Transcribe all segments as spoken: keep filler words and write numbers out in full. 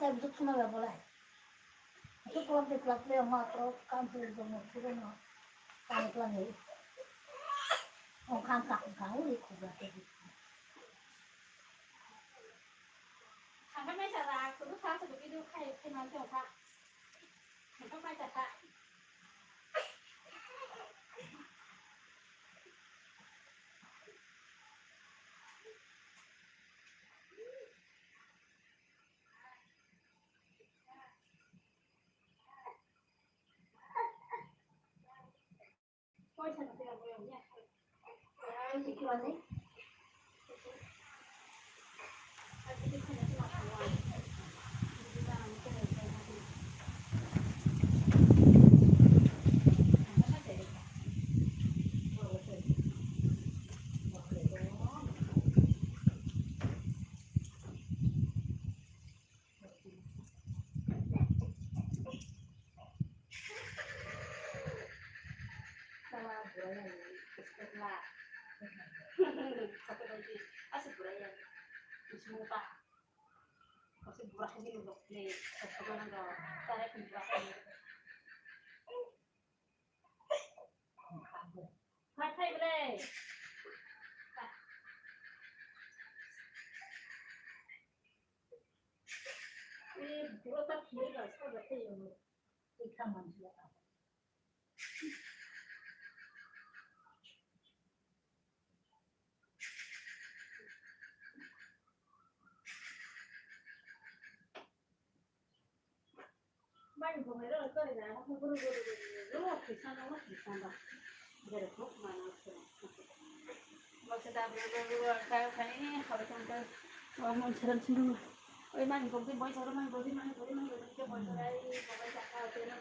Tei bwswk swnam ya bolai. Bwswk kwlak de kwlak de ma to kam se jomo suro no. Kam kwlak ni. Ong kam ka ka uri kubra te. Thangka mai sa ra, kuru sa sa video khai khai man te ong kha. Thangka mai sa kha. Khai khai ble. Ni bro ta khiri ga sa ga te yo. Ni kha man ji ya. Mai bumai ro kari na ha guru guru guru ro kisa na ma kisa ba. Jere ko ma na ko. Mo se da guru guru guru ka ka ni ha ba tong ka. Mo mo charan suru. Oi mai bumai boi choro mai boi mai boi mai boi ke boi choro ai boi ka ka te na.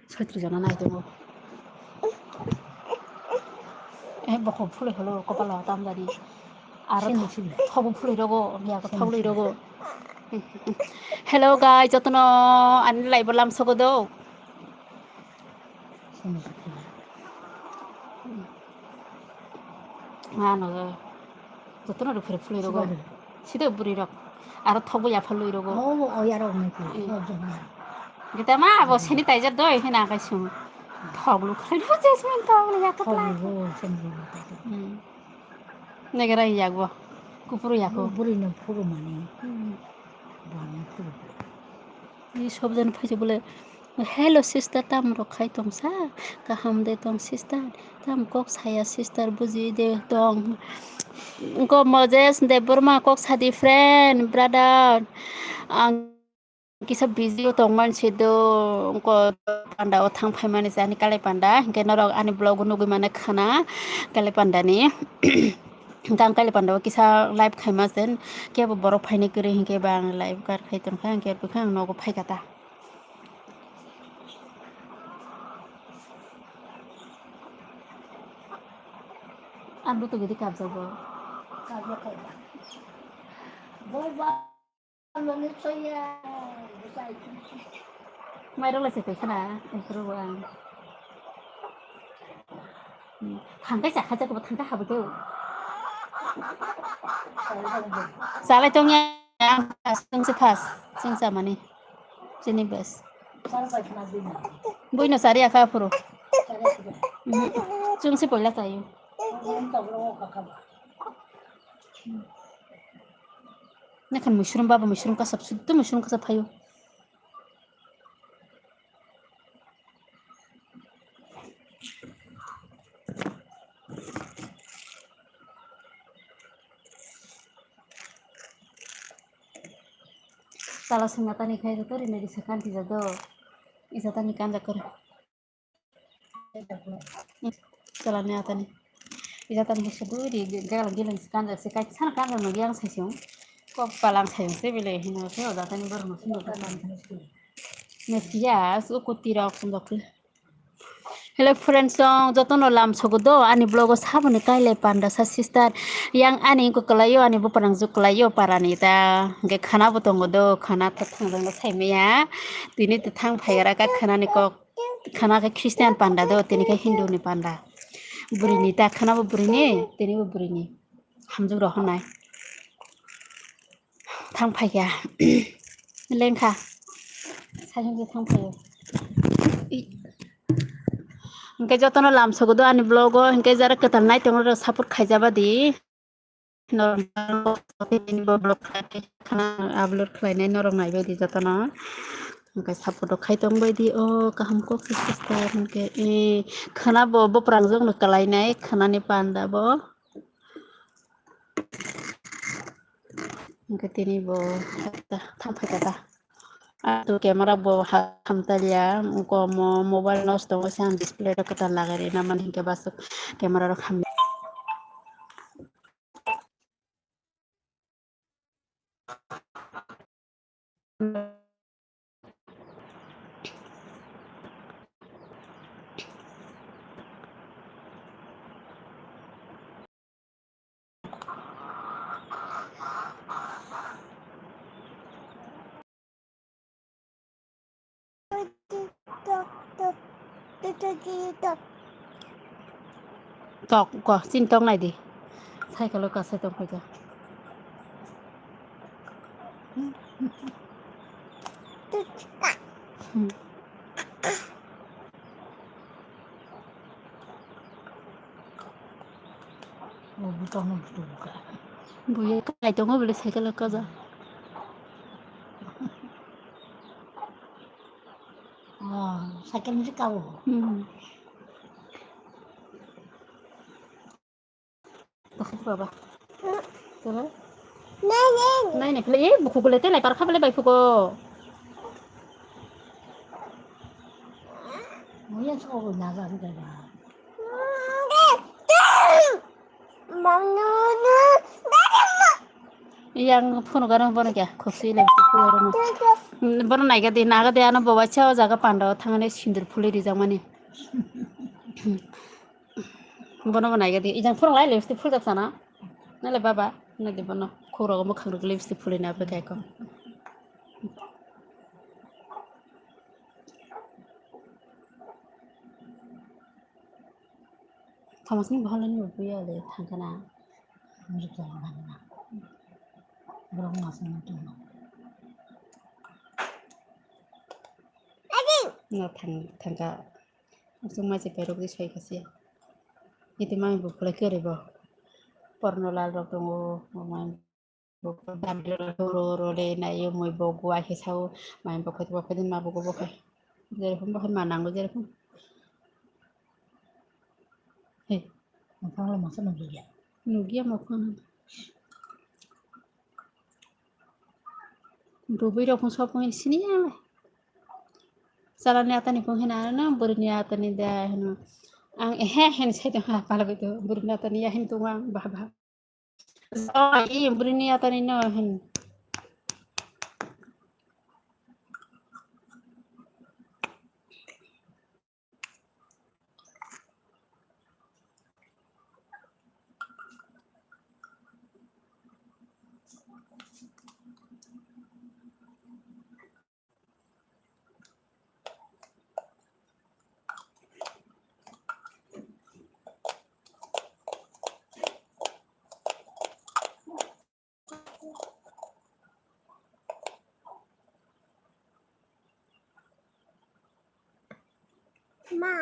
Soitri jona nai tongo. Eh, bokhok phulwi holo kopalo tamjani. Aro sini, sini. Thobo phulwi rogo, ya ko sini, thoglwi sini. Rogo. Hello guys, jotono ani live lam sogo do. Sini, sini. Ano jotono rw phre phulwi rogo. Sibari. Side bwrwi rok. Aro thokbo yapharlwi rogo. Oh, oh, yarok nai ko. Eh. Oh, joma. Gita ma abo sanitizer doi hina kai sung. Thok lu khai lu je sung thok lu yak thok lai. Lu sen lu tai. Hmm. Negara yakbo. Kupuru yako. Bwrwi no phuru mani. Hmm. Bwrwi no phuru. Ni sob jan phai bole. Hello sister, tam rok khai tong sa? Kaham de tong sister? Tam kok saya sister, buji de tong. Ko Moses Debbarma kok sadi friend, brother. Ang kisa busy o tong man se do, ko panda o thang phai mani se ani Kalai panda, hingke norok ani vlog o nugui mano khana Kalai panda ni. Hingke ang Kalai panda o kisa live khai ma se, kebo borok phaini kwrwi hingke ba ang live kar khai tong kha, hingke bwkha ang nogo phai kha ta. Ang butugo di kabjago. Kabya khaida. Boi ba, noni soya, bwsai. Mairok lai se tei khana, ephurugo ang. Hmm. Thangkai chakha chakha bo thangkai habwi khe. Chalai tongya, chwngse first, chwng chamani. Chini best. Buino chari akha aphuru. Mhm. Chwngse poila chayo. Nakhan mushroom baba, mushroom kasap, suddo mushroom kasap phaio. Chala swnga tani khai joto rinai risa kanti joto. Isa tani kanja koro. Chala ni atani. Isa tani hai suduri galang gilang si kanja si kai sana kanja no yang sai sung. Kok palang sai sung se bile hino se oda tani bor no sung. Mesia su kuti rok sung dokri. Hello friends, song jotono lam sogo do ani vlog o saboni kailai panda sa sister. Yang ani ko kalaio ani bupanang juk kalaio parani ta. Hingke khana bo tongo do, khana ta thang jang sai maya. Tini ta thang phai gra ka khana ni kok. Khana khe Christian panda do, tini khe Hindu ni panda. Bwrwi ni ta khana bo bwrwi ni, tini bo bwrwi ni. Hamjwk rok honai. Thang phaikha. Lengkha. Saisungkhe thang phaio. I-, hingke jotono lam sogo do ani vlog o, hingke jara kwtal nai tongo rok support khaijaba di. Norok upload khlainai norok naibai di jotono. Hingke support rok khai tongbai di o kaham kok se sister hingke, eh, khana bo bwprang jokno kwlainai khana ni panda bo. Hingke tini bo thang phai kha ta. Ato camera bo ha-, hamtalia, ko mo-, mobile nosto wngwi se ang display rok kwtal lagai rina mani hingke baso camera rok ham. Tok, ko, chini tok nai di. Cycle o kasai tong khaika. Hmm. O bwtangno butugo kha. Buya kai tongo bwle cycle o kaja. O cycle ni kawo. Hmm. Baba. Tara? Nai, nai. Nai, nai, phle, eh, buku gule te lai parkha bele bai phugo. Muya so na ga ga ga. Yang phone gana bono kya khopsi le phone gana. Bono naiga de, naga de, ano bawa cha jaga panda thangane sindur phuli rijak mani. Bono bo naiga de, ijang phone lai le phul jak sana. Nale baba, nale bono khoro mo khang le phuli na pe kai ko. Thomas ni bahal ni buya le thangkana. Borok masuk na tong. No thang thangka. Masuk mai se perok di soi kasi. Iti mai bu pula kere bo. Porno lal rok tongo, mai Bokol dam rwla rwla rwla naio mui bo guai khe sao, mai bo khe bo khe din ma bo bo khe. Jerokom bo khe ma nango jerokom. He. Mokhang le masa nugya. Nugya mokhang. Bwbwi rok phung sop phung sini ya. Salani atani phung hina ano bwrwini atani da hino. Ang ehe hen sai tong ha pala bai to bwrwini atani ya hin tong ang bah bah. Oh, iya, bwrwini atani no, hin. Ma.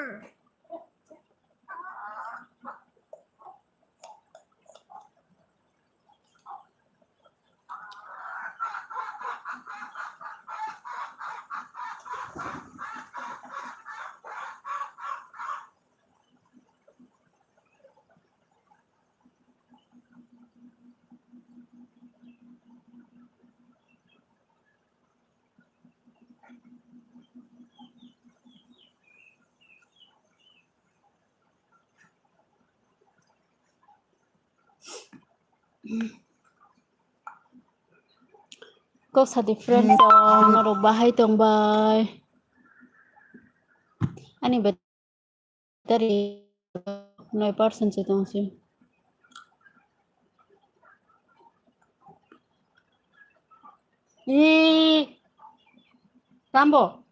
Kok sadi friends, norok bahai tong bai? Ani battery noi percent se tong se. Ee, tambo.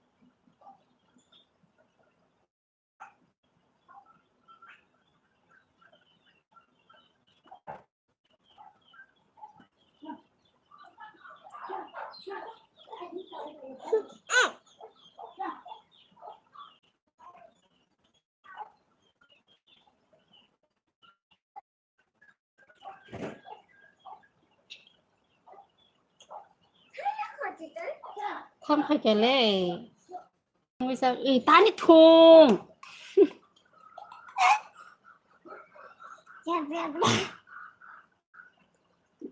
Tham khai kele. Wisa, eh, tani thung.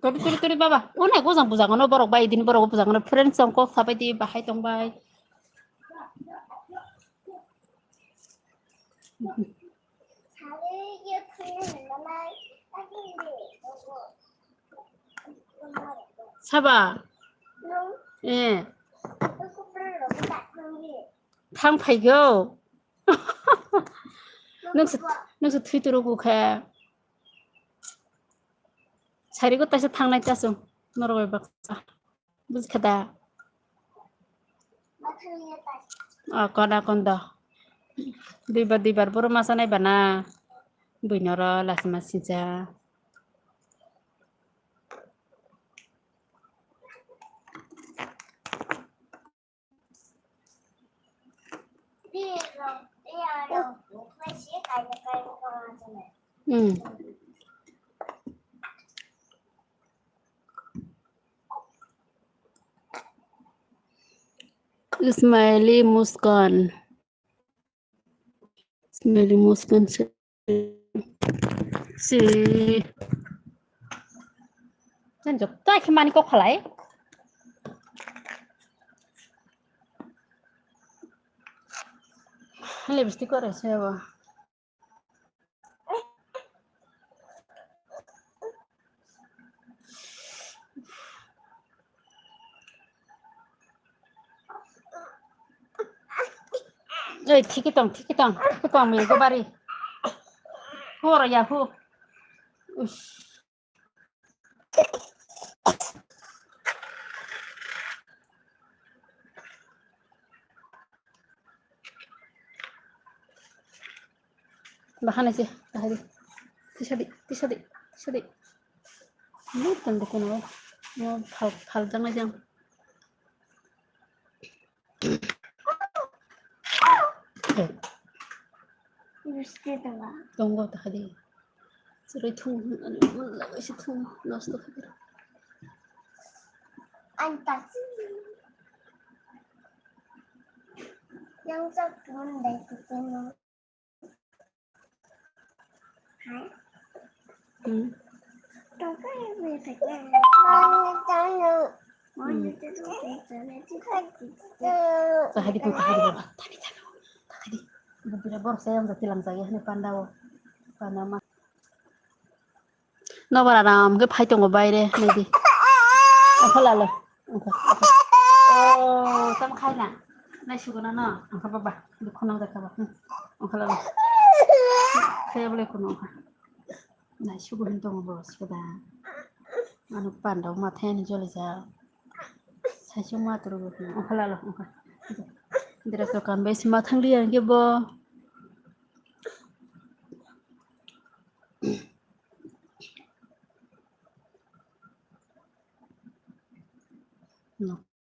Turi, turi, turi, baba. Unai gojang bujang ano borok bai, din borok bujang ano friends song kok sabai di bahai tong bai. Saba. Eh. Thang phaigo. Nungsa, nungsa thui turu kukhe. Sarigo taisa thangnai taso. Norok bai baksa. Bujkha da? O, koda kondo. Duibar, duibar boro masa nai bana. Buinoro lasima sincha. Hmm. Ismaili Muskan. Ismaili Muskan se. Si. Jan jok tai khe mani kok khalai. Lipstick kore se bo. Thiki tong, thiki tong, thiki tong, mirgo bari. Horo ya hu. Ush. Bahana se, bahari. Tisadi, tisadi, tisadi. Ini tanda kono. No, phal, phal jang jang. Tongo ta hadi. Chwrai thung, ani mun lawai se thung, nosto khadir. Ang tak sih. Yang sak pun dai tu kono. Hmm. Tahadi pun tahadi baba. Tahadi tahadi. Tahadi. Bubira bor sayang jati lang jaya ni panda o. Panda ma. Nobar aram ke phai tongo baire nidi. Akhala lo. Oh, tam khai na. Nai sugo na no. Angka baba. Dukho nang jaka ba. Angka lo. Kaya bole kuno angka. Nai sugo hin tongo bo sugo da. Ano panda ma thai ni joli ja. Sai sung ma turu bo. Angka lo angka. Dress kan bai sima thang ri ang ke bo. No.